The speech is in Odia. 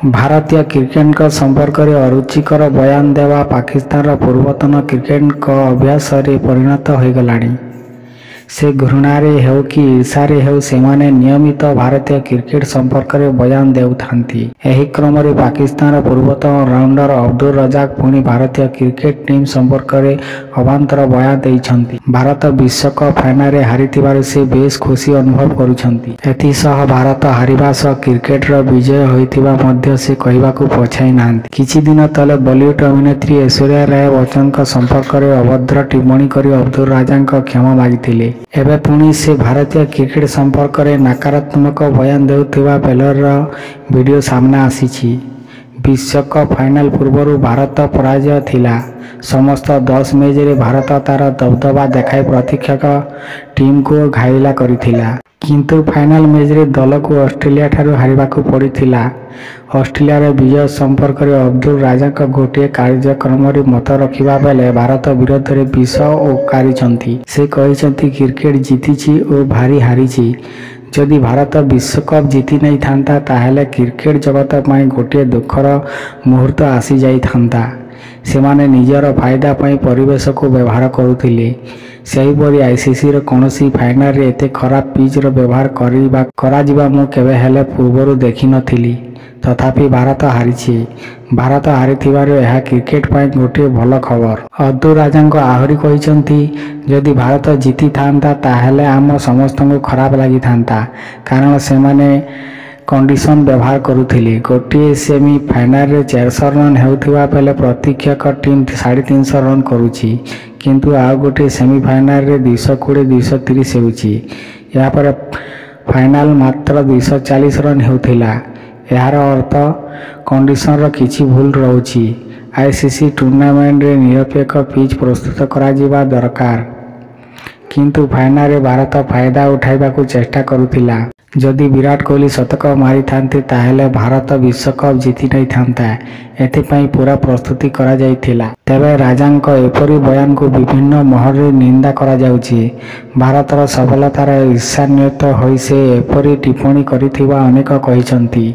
ଭାରତୀୟ କ୍ରିକେଟଙ୍କ ସମ୍ପର୍କରେ ଅରୁଚିକର ବୟାନ ଦେବା ପାକିସ୍ତାନର ପୂର୍ବତନ କ୍ରିକେଟରଙ୍କ ଅଭ୍ୟାସରେ ପରିଣତ ହୋଇଗଲାଣି। ସେ ଘୃଣାରେ ହେଉ କି ଈର୍ଷାରେ ହେଉ ସେମାନେ ନିୟମିତ ଭାରତୀୟ କ୍ରିକେଟ ସମ୍ପର୍କରେ ବୟାନ ଦେଉଥାନ୍ତି। ଏହି କ୍ରମରେ ପାକିସ୍ତାନର ପୂର୍ବତନ ଅଲରାଉଣ୍ଡର ଅବଦୁଲ ରଜାକ ପୁଣି ଭାରତୀୟ କ୍ରିକେଟ ଟିମ୍ ସମ୍ପର୍କରେ ଅବାନ୍ତର ବୟାନ ଦେଇଛନ୍ତି। ଭାରତ ବିଶ୍ୱକପ ଫାଇନାଲରେ ହାରିଥିବାରୁ ସେ ବେଶ୍ ଖୁସି ଅନୁଭବ କରୁଛନ୍ତି। ଏଥିସହ ଭାରତ ହାରିବା ସହ କ୍ରିକେଟର ବିଜୟ ହୋଇଥିବା ମଧ୍ୟ ସେ କହିବାକୁ ପଛାଇ ନାହାନ୍ତି। କିଛି ଦିନ ତଳେ ବଲିଉଡ ଅଭିନେତ୍ରୀ ଐଶ୍ୱର୍ଯ୍ୟା ରାୟ ବଚ୍ଚନଙ୍କ ସମ୍ପର୍କରେ ଅଭଦ୍ର ଟିପ୍ପଣୀ କରି ଅବଦୁଲ ରାଜାକ କ୍ଷମା ମାଗିଥିଲେ। ଏବେ ପୁଣି ସେ ଭାରତୀୟ କ୍ରିକେଟ ସମ୍ପର୍କରେ ନକାରାତ୍ମକ ବୟାନ ଦେଉଥିବା ବେଳର ଭିଡିଓ ସାମ୍ନା ଆସିଛି। ବିଶ୍ୱକପ ଫାଇନାଲ ପୂର୍ବରୁ ଭାରତ ପରାଜେୟ ଥିଲା। ସମସ୍ତ 10 ମ୍ୟାଚରେ ଭାରତ ତାର ଦବଦବା ଦେଖାଇ ପ୍ରତିପକ୍ଷ ଟିମକୁ ଘାଇଲା କରିଥିଲା। କିନ୍ତୁ ଫାଇନାଲ ମ୍ୟାଚରେ ଦଳକୁ ଅଷ୍ଟ୍ରେଲିଆଠାରୁ ହାରିବାକୁ ପଡ଼ିଥିଲା। ଅଷ୍ଟ୍ରେଲିଆର ବିଜୟ ସମ୍ପର୍କରେ ଅବଦୁଲ ରାଜାକ ଗୋଟିଏ କାର୍ଯ୍ୟକ୍ରମରେ ମତ ରଖିବା ବେଳେ ଭାରତ ବିରୋଧରେ ବିଷ ଓକାରିଛନ୍ତି। ସେ କହିଛନ୍ତି, କ୍ରିକେଟ ଜିତିଛି ଓ ଭାରି ହାରିଛି। ଯଦି ଭାରତ ବିଶ୍ୱକପ ଜିତିନେଇଥାନ୍ତା, ତାହେଲେ କ୍ରିକେଟ ଜଗତ ପାଇଁ ଗୋଟିଏ ଦୁଃଖର ମୁହୂର୍ତ୍ତ ଆସିଯାଇଥାନ୍ତା। ସେମାନେ ନିଜର ଫାଇଦା ପାଇଁ ପରିବେଶକୁ ବ୍ୟବହାର କରୁଥିଲେ। ସେହିପରି ଆଇସିସିର କୌଣସି ଫାଇନାଲରେ ଏତେ ଖରାପ ପିଚର ବ୍ୟବହାର କରାଯିବା ମୁଁ କେବେ ହେଲେ ପୂର୍ବରୁ ଦେଖିନଥିଲି। ତଥାପି ଭାରତ ହାରିଛି। ଭାରତ ହାରିଥିବାରୁ ଏହା କ୍ରିକେଟ ପାଇଁ ଗୋଟିଏ ଭଲ ଖବର। ଅବଦୁଲ ରାଜାକ ଆହୁରି କହିଛନ୍ତି, ଯଦି ଭାରତ ଜିତିଥାନ୍ତା, ତାହେଲେ ଆମ ସମସ୍ତଙ୍କୁ ଖରାପ ଲାଗିଥାନ୍ତା। କାରଣ ସେମାନେ କଣ୍ଡିସନ ବ୍ୟବହାର କରୁଥିଲେ। ଗୋଟିଏ ସେମି ଫାଇନାଲରେ 400 ରନ ହେଉଥିବା ବେଳେ ପ୍ରତିପକ୍ଷ ଟିମ୍ 350 ରନ କରୁଛି। କିନ୍ତୁ ଆଉ ଗୋଟିଏ ସେମି ଫାଇନାଲରେ 220, 230 ହେଉଛି। ଏହାପରେ ଫାଇନାଲରେ ମାତ୍ର 240 ରନ ହେଉଥିଲା। ଏହାର ଅର୍ଥ କଣ୍ଡିସନର କିଛି ଭୁଲ ରହୁଛି। ଆଇସିସି ଟୁର୍ଣ୍ଣାମେଣ୍ଟରେ ନିରପେକ୍ଷ ପିଚ୍ ପ୍ରସ୍ତୁତ କରାଯିବା ଦରକାର। କିନ୍ତୁ ଫାଇନାଲରେ ଭାରତ ଫାଇଦା ଉଠାଇବାକୁ ଚେଷ୍ଟା କରୁଥିଲା। ଯଦି ବିରାଟ କୋହଲି ଶତକ ମାରିଥାନ୍ତେ, ତାହେଲେ ଭାରତ ବିଶ୍ୱକପ ଜିତିନେଇଥାନ୍ତା। ଏଥିପାଇଁ ପୂରା ପ୍ରସ୍ତୁତି କରାଯାଇଥିଲା। ତେବେ ରାଜାକଙ୍କ ଏପରି ବୟାନକୁ ବିଭିନ୍ନ ମହଲରେ ନିନ୍ଦା କରାଯାଉଛି। ଭାରତର ସଫଳତାରେ ଈର୍ଷାନ୍ୱିତ ହୋଇ ସେ ଏପରି ଟିପ୍ପଣୀ କରିଥିବା ଅନେକ କହିଛନ୍ତି।